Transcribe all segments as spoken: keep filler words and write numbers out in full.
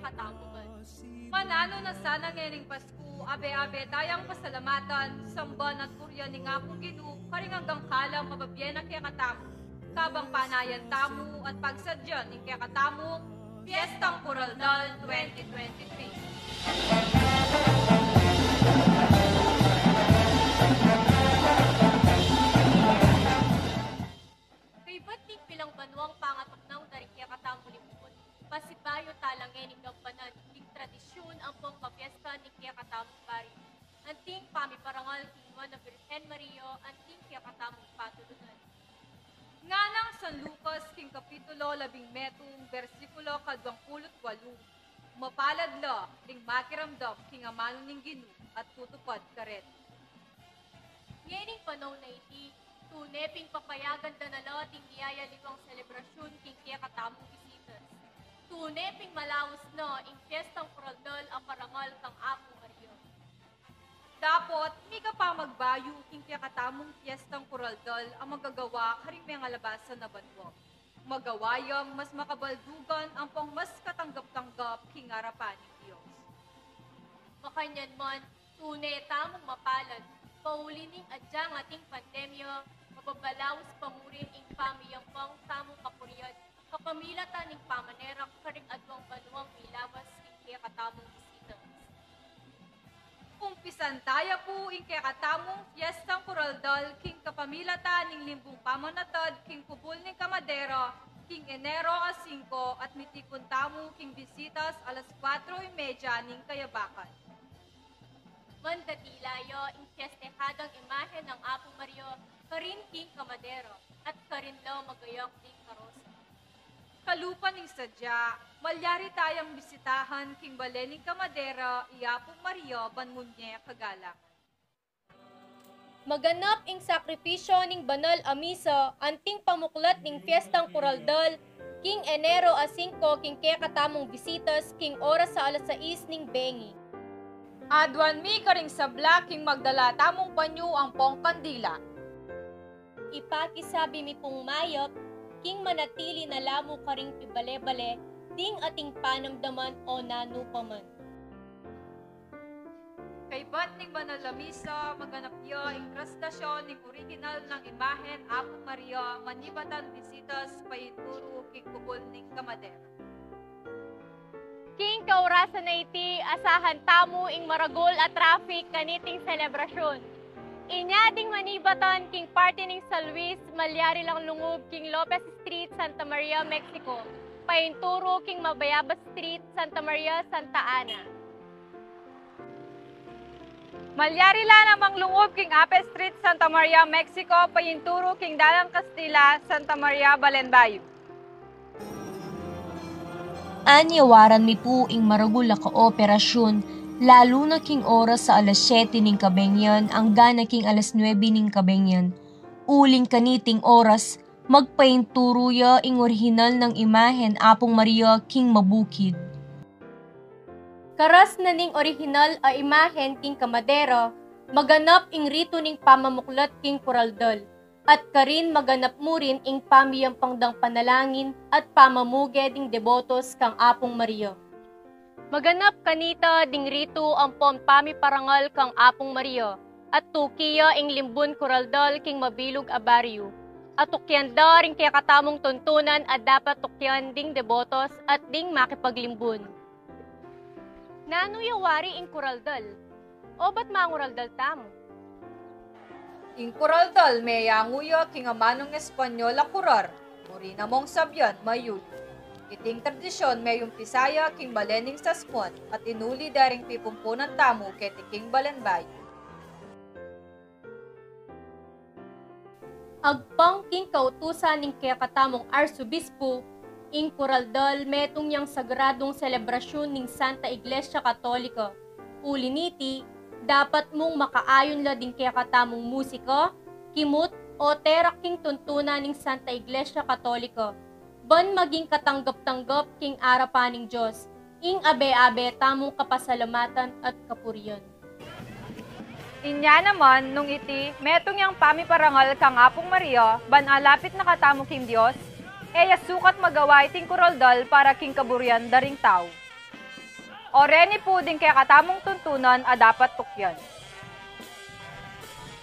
kekatamu ngan. Mananu na sana ngening Pasku, abe-abe tayang pasalamatan, samban at purian ing Apung Ginu, karing anggang kalam a mabie na kekatamu. Kabang panayan tamu at pagsadyan ing kekatamung Fiestang Kuraldal twenty twenty-three. Kaybat ning pilang banuang pangatuknang da ring kekatamung limbun, pasibayu tala ngening gampanan ning tradisyun ampong kapiesta ning kekatamung bari. Anting pamiparangal king Nuan a Birhen Maria, anting kekatamung patulunan. Nganang San Lucas king kapitulo labing metung, bersikulo kaduang pulu't walu, mapalad la ring makiramdam king amanu ning Ginu at tutupad kareti. Ngening panaun a iti, tune ping papayagan da na la ding miyayaliwang selebrasyun king kekatamung bisitas. Tune ping malaus na ing Fiestang Kuraldal a parangal kang Apung Maria. Dapot, mika pang magbayu king kekatamung Fiestang Kuraldal a magagawa karing mengalabasan a banua. Magawa yang mas makabaldugan ampong mas katanggap-tanggap king arapan ning Dios. Makanyan man, tune tamung mapalad, pauli ning agyang ating pandemya, mababalaus pa murin ing pamiyampang tamung kapurian, kapamilatan ning pamanera karing aduang banuang milawas king kekatamung bisitas. Umpisan taya pu ing kekatamung Fiestang Kuraldal king kapamilatan ning limbung pamanatad king kubul ning kamadera king Enero a singko at mitipun tamu king bisitas alas kuatro y media ning kayabakan. Mandatila ya ing fiestehadang imahen nang Apung Maria karin king kamadera at karin la magayak ding karosa. Kalupa ning sadya, malyari tayang bisitahan king bale ning kamadera i Apung Maria ban ngunye kagalangan. Maganap ing sakripisyo ning banal a misa anting pamuklat ning Fiestang Kuraldal king Enero a singko king kekatamung bisitas king oras a alas sais ning bengi. Aduan mi karing sabla king magdala tamung panyu ampong kandila. Ipakisabi mi pung mayap king manatili na la mu karing pibale-bale ding ating panamdaman o nanu pa man. Kaybat ning banal a misa, maganap ya ing traslasyon ning orihinal nang imahen Apung Maria manibatan bisitas painturu king kubul ning kamadera. King kaurasan a iti, asahan tamu ing maragul a traffic kaniting selebrasyun. Inya ding manibatan king parti ning San Luis, malyari lang lungub king Lopez Street, Santa Maria, Mexico, painturu king Mabayabas Street, Santa Maria, Santa Ana. Malyari la namang lungub king Ape Street, Santa Maria, Mexico, painturu king Dalan Castilla, Santa Maria, Balenbayu. Anyawaran mi pu ing maragul a kaoperasyun, lalu na king oras a alas siyete ning kabengyan anggana king alas nuebe ning kabengyan. Uling kaniting oras, magpainturu ya ing orihinal nang imahen Apung Maria king mabukid. Karas na ning orihinal a imahen king kamadera, maganap ing ritu ning pamamuklat king kuraldal, at karin maganap mu rin ing pamiyampang dang panalangin at pamamuge ding debotos kang Apung Maria. Maganap kanita ding ritu ampon pamiparangal kang Apung Maria, at tuki ya ing limbun kuraldal king mabilug a baryu, at tukyan da ring kekatamung tuntunan a dapat tukyan ding debotos at ding makipaglimbun. Nanu ya wari ing kuraldal? Obat manguraldal tamu? Ing kuraldal, meyangu ya king amanung Espanyol a kurar, muri na mung sabyan, mayuyu. Iting tradisyun meyumpisa ya king bale ning Sasmuan at inuli da ring pipumpunan tamu keti king Balenbayu. Agpang king kautusan ning kekatamung Arsobispu, ing kuraldal metung yang sagradung selebrasyun ning Santa Iglesia Katolika. Uli niti, dapat mung makaayun la ding kekatamung musika, kimut, o terak king tuntunan ning Santa Iglesia Katolika, ban maging katanggap-tanggap king arapan ning Dios ing abe-abe tamung kapasalamatan at kapurian. Inya naman, nung iti metung yang pamiparangal kang Apung Maria ban alapit na katamu king Dios, e ya sukat magawa iting kuraldal para king kaburian da ring tau. O reni pu ding kekatamung tuntunan a dapat tukyan.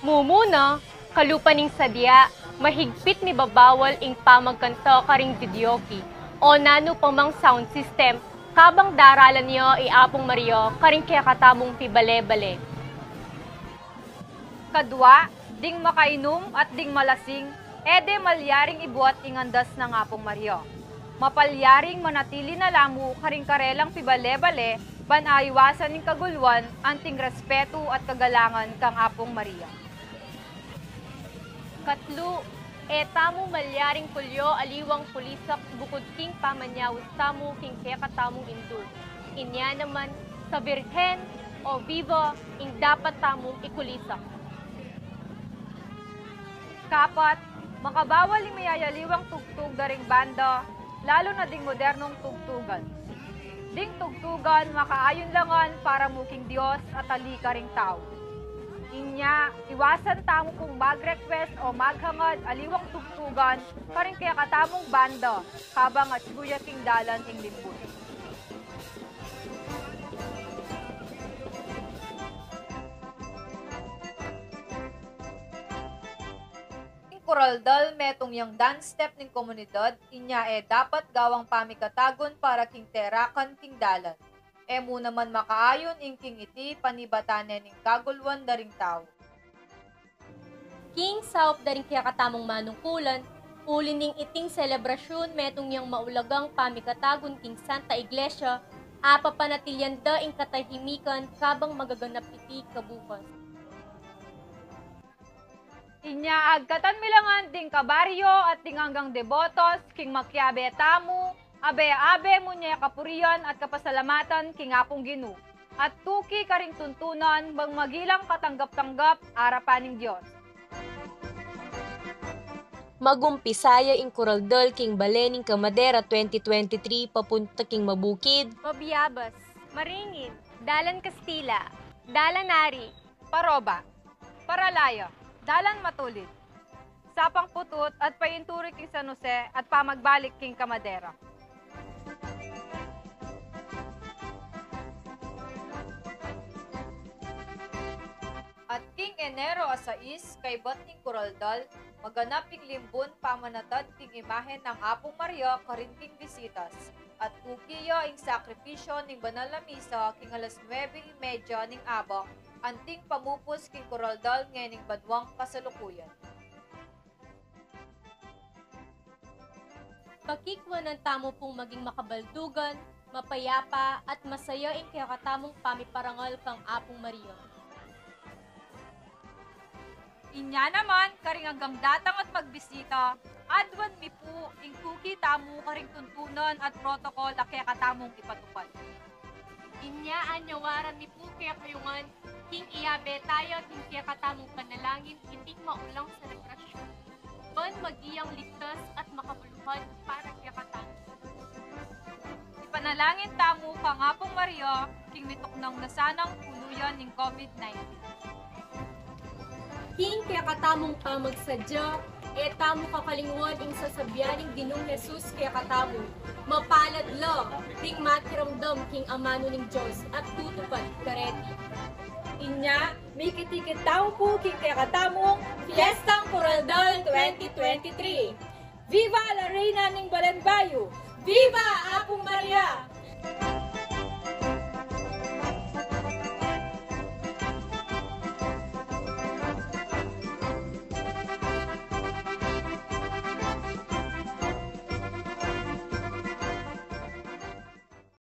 Mumuna, kalupa ning sadya, mahigpit mibabawal ing pamagkanta karing videoke o nanu pa mang sound system, kabang daralan ya i Apung Maria karing kekatamung pibale-bale. Kadua, ding makainum at ding malasing, e de malyaring ibuat ing andas nang Apung Maria. Mapalyaring manatili na la mu karing karelang pibale-bale, ban aiwasan ing kagulwan, anting respetu at kagalangan kang Apung Maria. Katlu, e tamu malyaring kulyo aliwang kulisak bukud king pamanyaus tamu king kekatamung Indu. Inya naman, sa Birhen o Viva ing dapat tamung ikulisak. Kapat, makabawal ing mayayaliwang tugtug da ring banda, lalu na ding modernong tugtugan. Ding tugtugan makaayun la ngan para mu king Dios at ali karing tau. Inya, iwasan tamu pung mag-request o maghangad aliwang tugtugan karing kekatamung banda, kabang atyu ya king dalan ing limbun. Ing kuraldal metung yang dance step ning komunidad, inya e dapat gawang pamikatagun para king terakan king dalan. E mu naman makaayun ing king iti panibatan ne ning kagulwan da ring tau. King saup da ring kekatamung manungkulan, uli ning iting selebrasyun metung yang maulagang pamikatagun king Santa Iglesia, apapanatilian da ing katahimikan kabang magaganap iti kabukas. Inya agkatan mi la ngan ding kabaryo at ding anggang debotos king makiabe tamu, abe-abe mu ne kapurian at kapasalamatan king Apung Ginu, at tuki karing tuntunan bang magilang katanggap-tanggap arapan ning Dios. Magumpisa ya ing kuraldal king bale ning kamadera twenty twenty-three papunta king mabukid, mabiabas, maringid, dalan Kastila, dalan Ari, paroba, paralaya, dalan matulid, sapang putut at painturi king San Jose at pamagbalik king kamadera. At king Enero a sais, kaybat ning kuraldal, maganap ing limbun pamanatad king imahen nang Apung Maria karin king bisitas, at tuki ya ing sakripisyo ning banal a misa king alas nuebe y media ning abak, anting pamupus king kuraldal ngening banuang kasalukuyan. Pakikwanan tamu pung maging makabaldugan, mapayapa, at masaya ing kekatamung pamiparangal kang Apung Maria. Inya naman, karing anggang datang at magbisita, aduan mi pu ing tuki tamu karing tuntunan at protokol a kekatamung ipatupad. Inya anyawaran mi pu kekayu ngan king iabe taya king kekatamung panalangin iting maulang selebrasyun, ban maging ligtas at makabuluhan para kekatamu. Ipanalangin tamu kang Apung Maria king mituknang na sanang puluyan ning COVID nineteen. King kekatamung pamagsadya, e tamu kakalingwan ing sasabian ning Ginung Jesus kekatamu: "Mapalad la ding makiramdam king amanu ning Dios at tutupad kareti." Inya, mikit-ikit tamu pu king kekatamung Fiestang Kuraldal twenty twenty-three. Viva la Reina ning Balenbayu! Viva Apung Maria!